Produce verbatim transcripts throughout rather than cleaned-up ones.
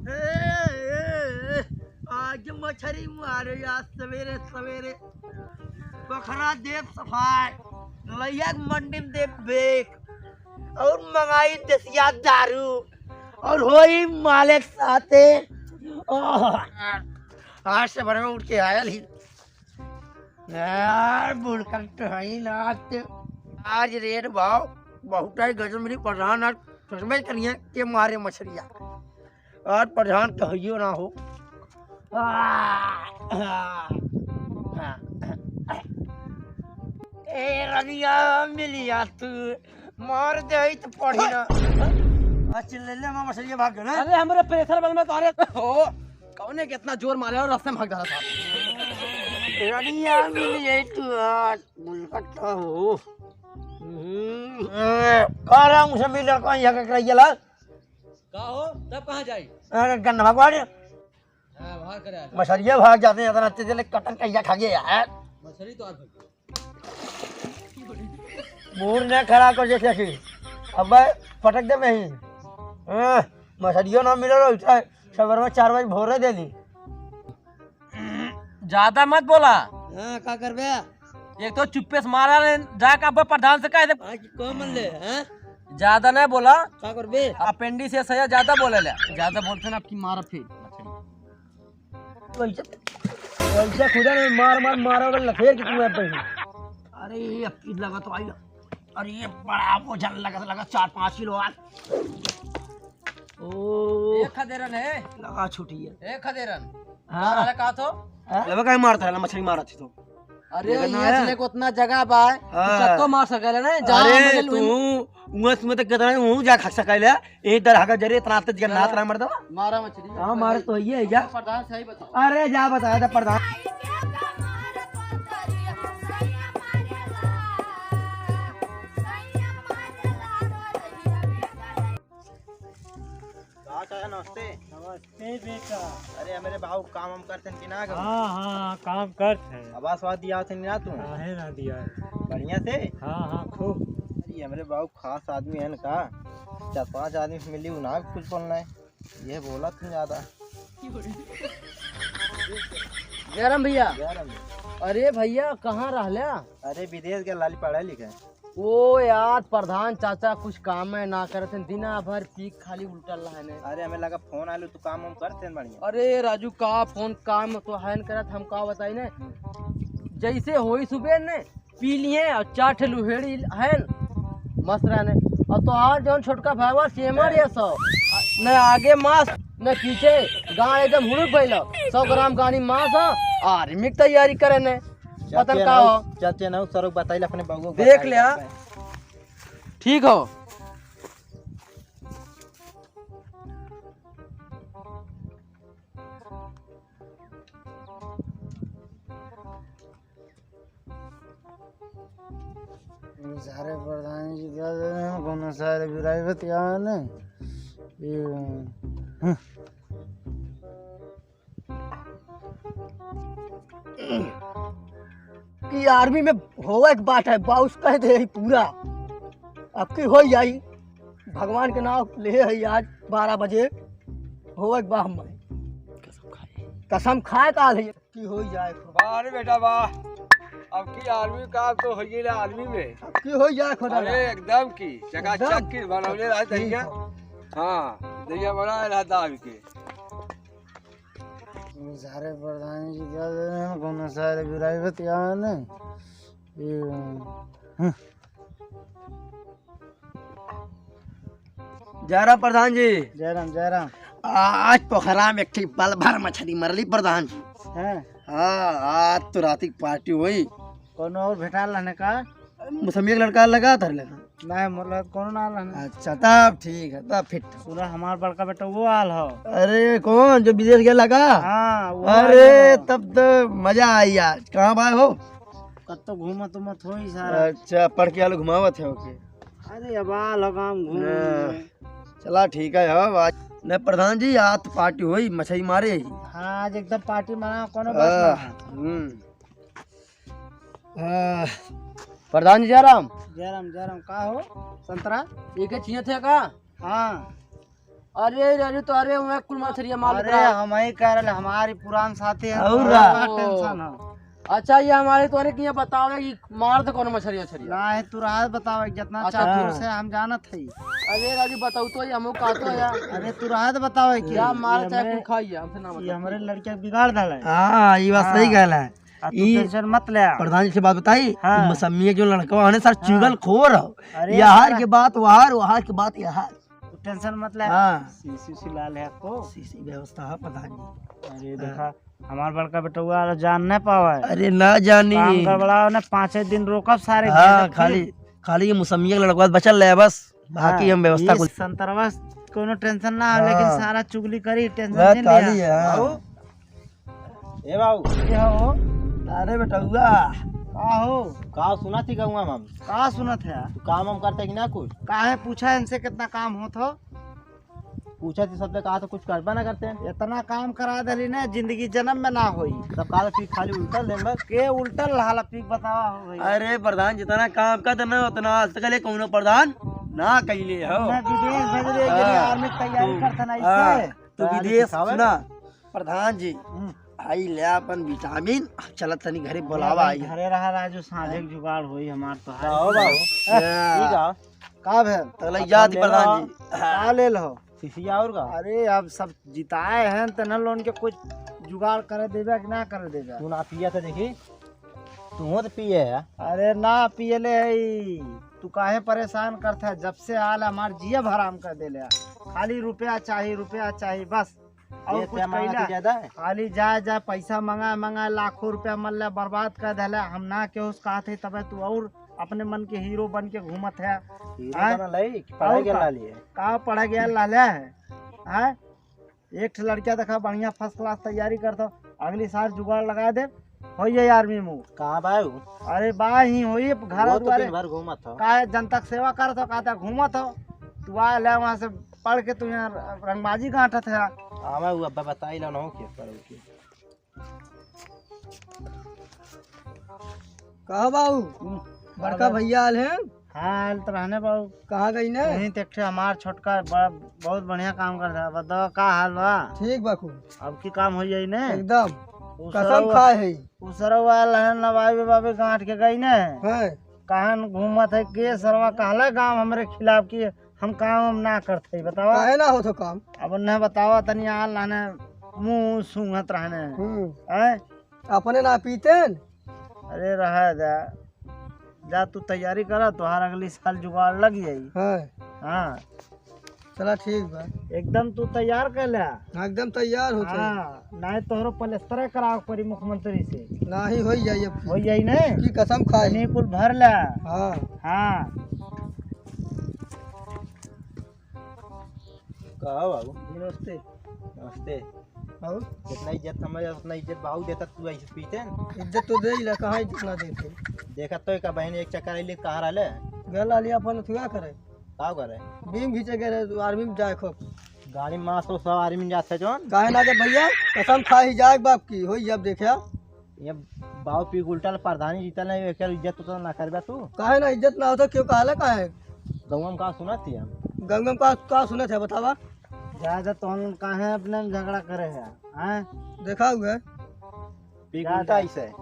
ए, ए, ए, आज मछरी मारे आज सवेरे सवेरे। पखरा देब सफाई, लइया के मंडी में देब बेक, और मंगाई देसिया दारू, और होई मालिक साथे। आह, आज से भर में उठ के आयल ही। यार, बुड़कट तो है ही ना आज के। आज रेट भाव बहुत है गजब मिली, प्रधान आज सच में करिए के मारे मछरिया। आज प्रधान तो हइयो ना हो। आ, आ, आ। ए रनिया मिलिया तू, मार दे ही तो पड़ी ना। आज चिल्ले ले मामा मछरिया भाग गए ना। अरे हमरे प्रेशर बल में तो, अरे हो, कौने कितना जोर मारे और रास्ते में भाग जा रहा था। रनिया मिलिया तू आज, बुलकट तो हो। हम्म, ए, का राम से मिलर कौन यहाँ के कहिए ला? का हो, तब कहाँ जाई? अरे गन्ना भगवान। हाँ, बाहर करे आ। मछरिया भाग जाते हैं, इतना तेज ले कटन कहिया खा गया यार। मछली तो आज भाग। मूड ने खड़ा कर देखे कि अब पटक दे नहीं। हाँ, मछरियो ना मिले रहो, इतना सवेर में चार बजे भोरे दे दी। ज्यादा मत बोला। हाँ, का करबे? एक तो चुप्पे से मारा ले, जाके अब प्रधान से कह दे। हाँ, कि कौन मन ले, हाँ? ज्यादा नहीं बोला। का करबे? अपेंडिक्स है, ज्यादा बोले ले। ज्यादा बोलते ना, आपकी मारा फिर। वैसे, वैसे खुदा ने मार, मार, मारा वाला लखेर की तुम्हें पे। अरे, ये अब की लगा तो आई ना। अरे, ये बड़ा वजन लगा, लगा चार पाँच किलो आज। ओ। एक खदेरन है। लगा छुट्टी है। एक खदेरन। हाँ। अरे, कहा तो? हाँ? लगा काहे मारता है, मछली मारा थी तो। अरे, देखा ना ये है? असले को उतना जगह बा है, तू हाँ। कत्तो मार सकेला ना, जहाँ अरे, मर्जी तू, उन- उहाँ से मैं तो कहता हूँ, उहाँ जा खा सकेला, यही डर हगा जरे, इतना आते जगह चला। नात रहा मर्दवा। मारा मछली। हाँ, मारे तो ये है, जा। प्रधान सही बताओ। अरे, जा बता दे प्रधान। का चाचा, नमस्ते। नमस्ते बेटा। अरे, हमरे बाबू काम वाम करते हैं कि ना? हाँ, हाँ, काम करते हैं। आवास वास दिया थे ना तू? काहे ना दिया है? बढ़िया से? हाँ, हाँ, खूब। अरे, हमरे बाबू खास आदमी है ना का? चार पांच आदमी से मिली, ना कुछ बोलना है। ये बोला तुम ज्यादा। जयराम भैया। जयराम भैया। अरे भैया, कहाँ रहल्या? अरे, विदेश के लाली पढ़ा लिखा है। ओ यार, प्रधान चाचा कुछ काम में ना करत हैं, दिना भर पी के खाली उलटल रहने। अरे, हमें लगा फोन आलू, तू काम वाम करत हैं बढ़िया। अरे राजू, का फोन काम तो है न करत, हम का बताई ने। जैसे होई सुबह ने, पी लिए और चार ठे लुहेड़ी है न, मस्त रहने। और तो और जौन छोटका भाईवा सेमर हाँ। ये सौ, न आगे मास, न पीछे, गाड़ एकदम हुड़ुक भइल, सौ ग्राम गानी मास है, आर्मी की तैयारी करे ने। पता न का हो। चल, चल, ना, सर, बताइल अपने बउआ को देख बताइल लिया। अपने। ठीक हो। सारे प्रधान जी क्या दे रहे हैं, कौन सारे बुराई बतिया ने। ये, हम्म। कि आर्मी में होवे के बात है, बाउस कह दे ही पूरा। अब की हो जाई, भगवान के नाम ले है आज बारह बजे होवे के बा हमें। कसम खाए। कसम खाए का है कि हो जाए। वाह रे बेटा वाह, अब की आर्मी का तो हो गई आर्मी में। अब की हो जाए खुदा। अरे एकदम की चकाचक एकदम। की बनौले रहा ठीक दहिया। हो। हाँ, दहिया बना रहा दाल के। सारे प्रधान जी क्या दे रहे हैं, कौन सारे बुराई बतिया ने। ये, हम्म। जयराम प्रधान जी। जयराम, जयराम। आज पोखरा में एक ठे बल भर मछली मरली प्रधान जी। हाँ। हाँ, आज तो राती की पार्टी हुई। कौनो और भेटाल रहने का? मौसमी एक लड़का लगा था लगा। नहीं, मतलब कौनो ना रहने। अच्छा, तब ठीक है, तब फिट। पूरा हमार बड़का बेटा वो आल हो। अरे कौन जो विदेश गया लगा? हाँ, वो अरे आल हो। तब तो मजा आई आज। कहाँ बाय हो? कत्तो घूमत उमत होई सारा। अच्छा, पढ़ के आलू घुमावत है ओके। अरे अब आल हो गाँव घूम हाँ। घूम। चला ठीक है, अब आज न प्रधान जी, आज तो पार्टी होई, मछली मारे ही। हाँ, आज एकदम पार्टी मना, कोनो बात हाँ, ना। हम्म। हाँ। प्रधान जी जयराम। जयराम, जयराम, का हो? संतरा? ये के चाहिए थे का? हाँ। अरे राजू, तो अरे मैं कुल मछरिया मार अरे लेता। हम ही कह रहे, हमारी पुरान साथी है, और तोहरा का ओ। टेंशन है? अच्छा, ये हमारे तोरे की ये बतावे कि मार दे कौन मछरिया, मछरिया। ना है, तू रहा बतावे, जितना अच्छा, चाहत तू। से हम जानत है। अरे राजू, बताऊ तो, ये हमको का तो यार। अरे तू रहा बतावे कि या मार ये चाहे हमरे, कुल खाइए, हमसे ना ये मतलब। हमरे लड़के बिगाड़ डाला है। हाँ, ये बात सही हाँ। कहला है। आ, तू ई टेंशन मत ले। प्रधान जी से बात बताई, हाँ। ई मौसमिया जो लड़कवा है ना सर, हाँ। चुगलखोर हो। अरे यार यार। के बात वहार, वहार के बात यार। तू टेंशन मत ले। हाँ। सीसी उसी ला ले आपको। सीसी व्यवस्था है प्रधान जी। अरे हाँ। देखा, हमार बड़का बेटउआ जान न पावे। अरे ना जानी। काम गड़बड़ाओ ना, पाँचे दिन रोकब सारे हाँ, घेरब खाली, फिर। खाली ये मौसमिया के लड़कवा बचल रहे बस, बाकी हाँ, हम व्यवस्था ये कुछ संतरवा कोनो टेंशन ना हो, हाँ। लेकिन सारा चुगली करी, टेंशन बात नहीं खाली लिया। है, हाँ। आओ। ए बाबू। ए हो। अरे बेटउआ। का हो? का सुनत ही गउआ में? का सुनत है? तू काम वाम करते कि ना कुछ? काहे पूछा इनसे कितना काम होत हो? पूछत ही सबसे कहा तो कुछ करबा ना करते। इतना काम करा देली ना, जिंदगी जन्म में ना होई। तब कहा तो फिर खाली उल्टल देन बस। के उल्टल हाल पीक बतावा हो भाई। अरे प्रधान, जितना काम करते ना उतना आज तक ले कौनो प्रधान ना कइले हो। मैं विदेश भेज रहे, हाँ। आर्मी की तैयारी तू, करते ना हाँ, इससे। तू तैयारी विदेश सिखावे। सुना। प्रधान जी, हम्म। आई ले अपन विटामिन, चलत तनी घरे बुलावा आई। घरे रहा राजू, साँझे के जुगाड़ होई हमार तो। का हो बाबू? हाँ। ठीक है। का भेल? तो लई अपन जात ले प्रधान लो। जी। का ले लो? शीशिया और का? अरे अब सब जिताए हैं, त न लोन के कुछ जुगाड़ करे देबे कि ना करे देबे? तू ना पिया तो देखी, तू तो पिए है। अरे ना पिए ले है, तू काहे परेशान करत है? जब से आल हमार जियब हराम कर देले है। खाली रुपया चाही, रुपया चाही बस। और ये कुछ क्या मांगा कैला? तू ज्यादा है? खाली जाए, जाए, पैसा मंगा, मंगा, लाखों रुपया मन ले बर्बाद कर देले। हम ना केहू से कहत है, तबे तू और अपने मन के हीरो बन के घूमत है। हीरो हैं? बना लाई कि पढ़ाई और के का? ला लिए? का पढ़ा गया लाले है? हैं? एक ठे लड़का देखा बढ़िया first class तैयारी करत हो, अगली साल जुगाड़ लगा दे, होइए आर्मी में। कहाँ बा उ? अरे बा ही होई घर वो तो द्वारे। दिन भर घूमत हो। काहे जनता के सेवा करत हो, कहता घूमत हो, तू आयल है वहाँ से पढ़ के तू यहाँ रंगबाजी गांठत है। हाँ, मैं वो अब्बा बताई ला ना हो के पढ़ो के। कहा बाबू, हम्म। बड़का हाँ, भैया आल हैं? हाँ, आल तो रहने बाबू। कहाँ गई ने? वहीं तो एक ठे हमार छोटका बड़ा, बहुत बढ़िया काम करता है। बताओ का हाल बा? ठीक बा खूब। अब की काम हो जाई ने? एकदम। उ कसम सरवा, खाए है। उ सरवा आल है नवाबी बाबी गांठ के गई ने? हैं। कहन घूमत है के सरवा कहला गांव हमरे खिलाफ की हम काम हम ना करत हई, बतावा। काहे ना होत हो काम? अब उन्हें बतावा तनी आ लाने मुंह सूंघत रहने। हम्म। हैं? अपने ना पीतेन? अरे रहा जा, जा तू तैयारी करा, तोहार अगली साल जुगाड़ लग जाई। हाँ। हाँ। चला ठीक बा। एकदम तू तैयार कर ले। हाँ, एकदम तैयार हो जाए। हाँ, नहीं तोहरो पलस्तरे करावे पड़ी मुख्यमंत्री से। नाही होई जाई अब। होई जाई ने? की कसम खाई। तनी कुल भर ले। हाँ। हाँ। कहा बाबू? नमस्ते। नमस्ते। और? जितना इज्जत समझ, उतना इज्जत बाबू देता, तू ऐसे पीते न? इज्जत तो दे ही ला, कहाँ इज्जत ना देते? देखा तो एक बहन एक चक्कर आइले, कहाँ रहले? गल आली अपन अथुआ करे। का करे? बीम घींचे गए रहे, आर्मी में जाए खूब। गाड़ी में मास तो सब आर्मी में जाते जौन। काहे ना के भैया, कसम खा ही जाए बाप की, होई जब देखा। ये बाऊ पी के उल्टा प्रधानी जीतल नहीं, एकर इज्जत तो ना करबे तू। काहे ना इज्जत ना होता, क्यों कहला काहे? गौवा में का सुनत हिया? गौवा में का, का सुनत है बतावा? ज्यादा तोहन काहे अपने में झगड़ा करे है, हैं? देखा हुआ है। पी के ज्यादा, उल्टा ऐसे।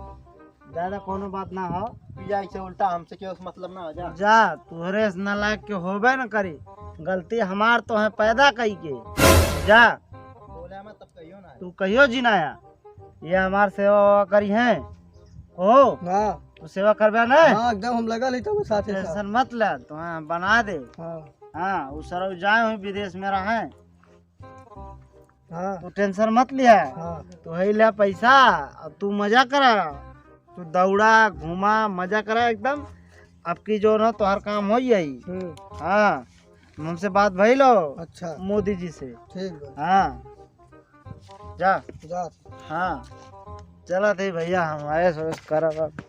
ज्यादा कोनो बात ना हो। पी ऐसे उल्टा हमसे क्यों मतलब ना हो जा। जा, तुहरे से नालायक के होबे न करी। गलती हमार तो है पैदा कई के। जा। बोले मत तब कहियो ना। तू कहियो जिनाया। ये हमार सेवा वेवा करी हैं। हो? हाँ। तू सेवा करबे ना? हाँ, एकदम हम लगल ही तो साथे साथ। टेंशन मत ले, तू हाँ बना दे। हाँ। हाँ, उ सरऊ जाए हुई विदेश में रहे। हाँ। तू टेंशन मत लिया। हाँ। तू है ले पैसा, अब तू मजा करा। तू दौड़ा, घूमा, मजा करा एकदम। अब की जो न तोहर काम हो जाई। हम्म। हाँ। हमसे बात भइल हो अच्छा। मोदी जी से। ठीक बा। हाँ। जा। जा। हाँ। चला थे भैया, हम ऐश वैश करब अब।